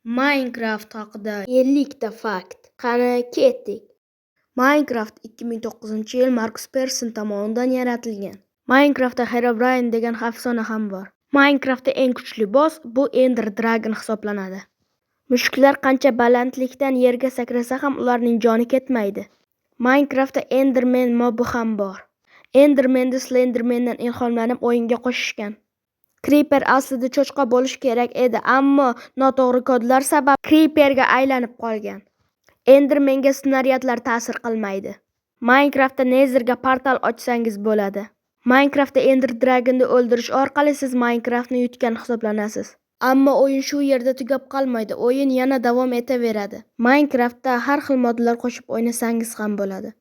Minecraft haqida 50 ta fakt. Qani ketdik. Minecraft 2009-yil Markus Persson tomonidan yaratilgan. Minecraftda Herobrine degan afsona ham bor. Minecraftda eng kuchli boss bu Ender Dragon hisoblanadi. Mushuklar qancha balandlikdan yerga sakrasa ham ularning joni ketmaydi. Minecraftda Enderman mobi ham bor. Endermanni Slendermandan ilhomlanib o'yinga qo'shishgan. Creeper aslida cho'chqa bo'lishi kerak edi, ammo noto'g'ri kodlar sabab Creeperga aylanib qolgan. Endermenga snaryadlar ta'sir qilmaydi. Minecraftda Netherga portal ochsangiz bo'ladi. Minecraftda Ender Dragon'ni o'ldirish orqali siz Minecraftni yutgan hisoblanasiz. Ammo o'yin shu yerda tugab qolmaydi. O'yin yana davom etaveradi. Minecraftda har xil modlar qo'shib o'ynasangiz ham bo'ladi.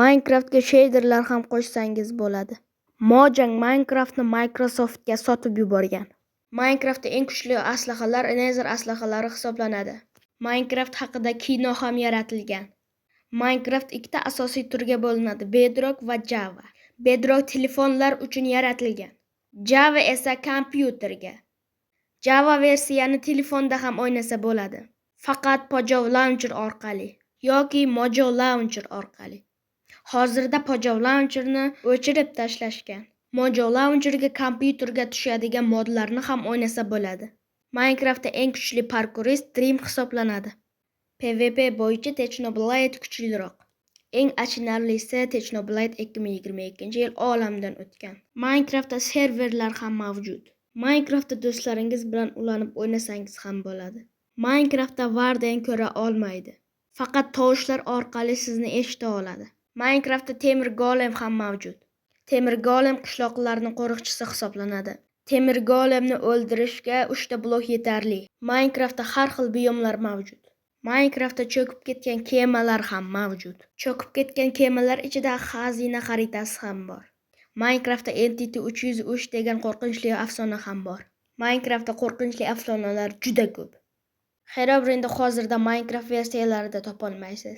Minecraftga shaderlar ham qo'shsangiz bo'ladi. Mojang Minecraftni Microsoftga sotib yuborgan. Minecraftda eng kuchli aslahalar Nether aslahalari hisoblanadi. Minecraft haqida kino ham yaratilgan. Minecraft ikkita asosiy turga bo'linadi: Bedrock va Java. Bedrock telefonlar uchun yaratilgan. Java esa kompyuterga. Java versiyani telefonda ham o'ynasa bo'ladi. Faqat Pojav Launcher orqali yoki Mojo Launcher orqali. Hozirda Pojav Launcherni o'chirib tashlashgan. Mojo Launcherga kompyuterga tushadigan modlarni ham o'ynasa bo'ladi. Minecraftda eng kuchli parkurist Dream hisoblanadi. PvP bo'yicha Technoblade kuchliroq. Eng achinarlisi, Technoblade 2022-yil olamdan o'tgan. Minecraftda serverlar ham mavjud. Minecraftda do'stlaringiz bilan ulanib o'ynasangiz ham bo'ladi. Minecraftda Warden ko'ra olmaydi. Faqat tovushlar orqali sizni eshita oladi. Minecraftda temir golem ham mavjud. Temir golem qishloqlarning qo'riqchisi hisoblanadi. Temir golemni o'ldirishga 3 ta blok yetarli. Minecraftda har xil biyomlar mavjud. Minecraftda cho'kib ketgan kemalar ham mavjud. Cho'kib ketgan kemalar ichida xazina xaritasi ham bor. Minecraftda Entity 303 degan qo'rqinchli afsona ham bor. Minecraftda qo'rqinchli afsonalar juda ko'p. Herobrine hozirda Minecraft versiyalarida topolmaysiz.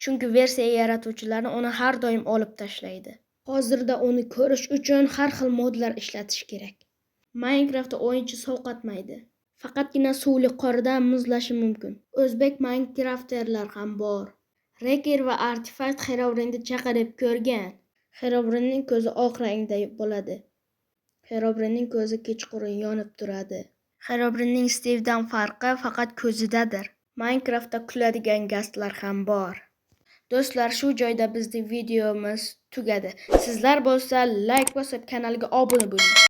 Chunki versiya yaratuvchilari uni har doim olib tashlaydi. Hozirda uni ko'rish uchun har xil modlar ishlatish kerak. Minecraftda o'yinchi sovqotmaydi. Faqatgina suvli qordan muzlashi mumkin. O'zbek Minecrafterlar ham bor. Reker va Artefakt Herobrine chaqirib ko'rgan. Herobrinening ko'zi oq rangda bo'ladi. Herobrinening ko'zi kechqurun yonib turadi. Herobrinening Steve'dan farqi faqat ko'zidadir. Minecraftda kuladigan gastlar ham bor. Do'stlar, shu joyda bizning videomiz tugadi. Sizlar bo'lsa like bosib kanalga obuna bo'ling.